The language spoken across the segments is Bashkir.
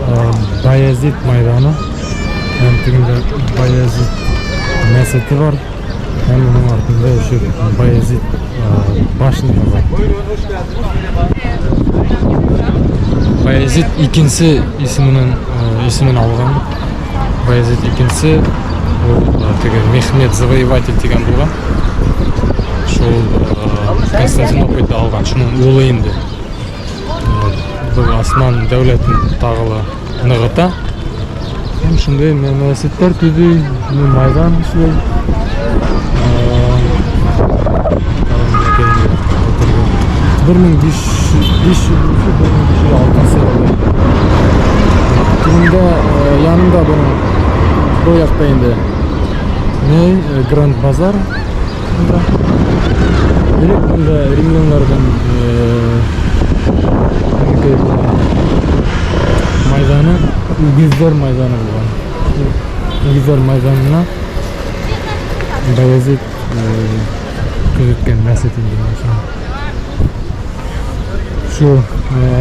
Был Баязит майҙаны. Һәм тегендә Баязит мәсете бар. Һәм уның артында еще Баязит башняһы бар. Баязит икенсе исеменән исемен алған. Баязит икенсе ул теге Мехмед Завоеватель тигән булған. Шул Константинопольды алған, шуның улы инде. Был Осман дәүләтен тағы ла нығыта. Һәм шундай мәсеттәр төҙөй, шундай майҙан эшләй. 1500-1506 йылда. Тегендә янында бының был яҡта инде ни Гранд Базар. Элек бында римляннарҙың майҙаны, үгеҙҙәр майҙаны булған. Үгеҙҙәр майҙанына Баязит төҙөткән мәсет инде. Шу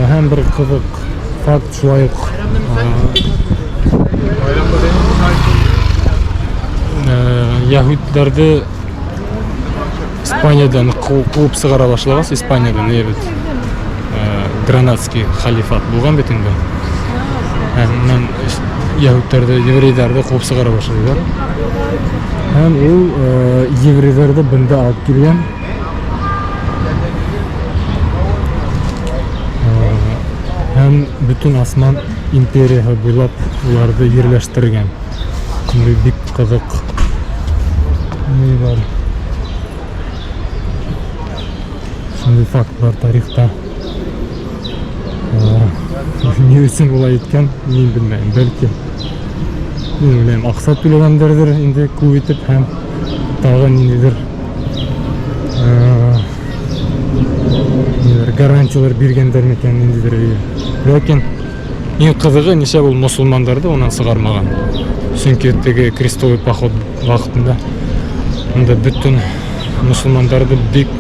һәм бер ҡыҙыҡ факт шулай уҡ яһүдләрҙе Испаниядан ҡыуып сығара башлағас, Испаниядан ни бит Гранадский халифат булған бит инде. Һәм яһүдләрҙе, еврейҙәрҙе ҡыуып сығара башлайҙар. Һәм ул еврейҙәрҙе бында алып килгән. Һәм бөтөн Осман империяһы буйлап уларҙы ерләштергән. Шундай бик ҡыҙыҡ ни бар. Шундай факт бар тарихта. Ни өсөн улай иткән, мин белмәйем. Бәлки, мин уйлайым, аҡса түләгәндәрҙер инде күп итеп һәм тағы ниндәйҙер ниндәйҙер гарантиялар биргәндәр микән, ниндәйҙер. Ләкин иң ҡыҙығы, нишләп ул мосолмандарҙы унан сығармаған? Сөнки теге крестовый поход ваҡытында унда бөтөн мосолмандарҙы бик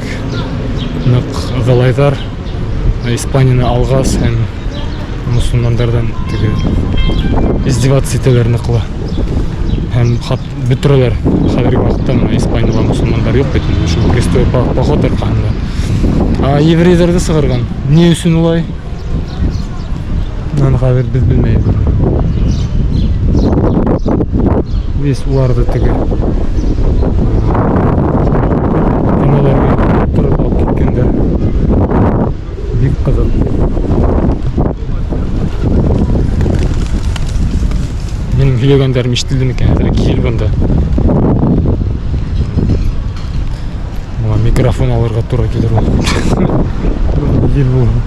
ныҡ ыҙалайҙар. Испанияны алғас һәм мосолмандарҙан теге издеваться итәләр ныҡлы. Һәм хат бөтөрәләр. Хәҙерге ваҡытта бына Испанияла мосолмандар юҡ бит инде, шул крестовый поход арҡаһында. А еврейҙәрҙе сығарған. Ни өсөн улай? Аны хәҙер беҙ белмәйбеҙ. Весь уларҙы теге кәмәләргә тотороп алып киткәндәр. Бик ҡыҙыҡ. Минең һөйләгәндәрем ишетелде микән? Әҙерәк ел бында. Миңа микрофон алырға тура килер ул. Ел булһын.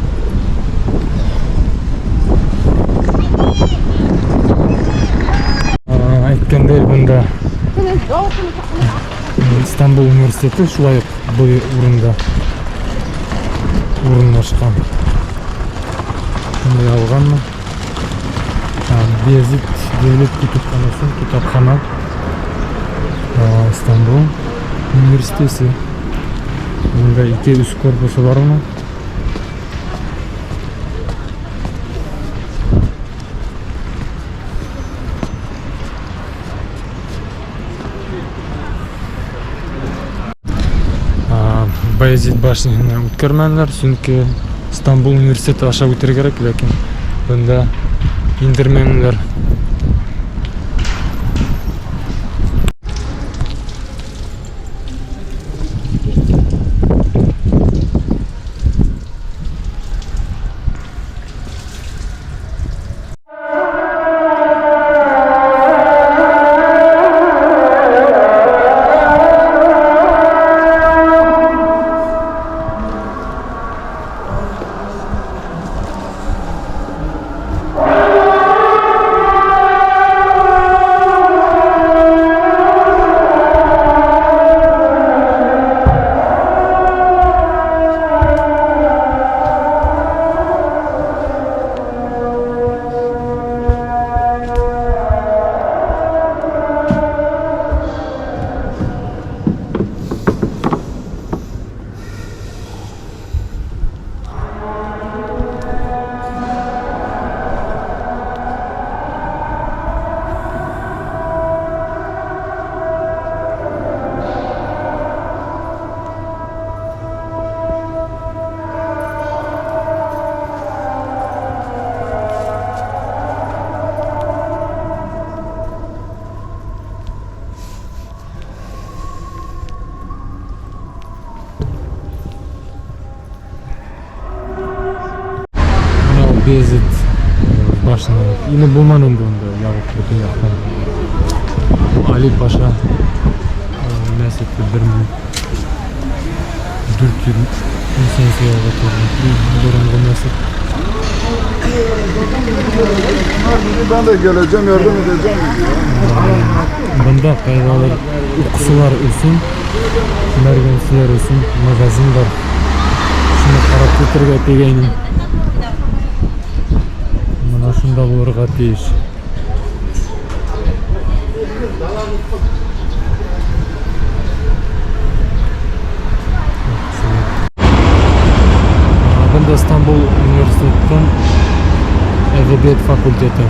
Әйткәндәй, бында Стамбул университеты шулай уҡ был урында урынлашҡан. Шундай алғанмын. Баязит Дәүләт китапханасы, китапхана Стамбул университеты. Бында ике өс корпусы бар уның. Баязит башняһына үткәрмәнеләр, сөнки Стамбул университеты аша үтергә кәрәк, ләкин бында индермәнеләр. Башня. Инеп булманы инде унда ябыҡ бөтөн яҡтан. Али Паша мәсете 1400 йылға төҙөлгән боронғо мәсет. Ben de geleceğim, yardım edeceğim. Бында ҡайҙалыр уҡсылар өсөн, мәргәнселәр өсөн магазин бар. Шуны ҡарап китергә тигәйнем. Мына шунда булырға тейеш. Уҡсылар. Бында Стамбул университетының әҙәбиәт факультеты.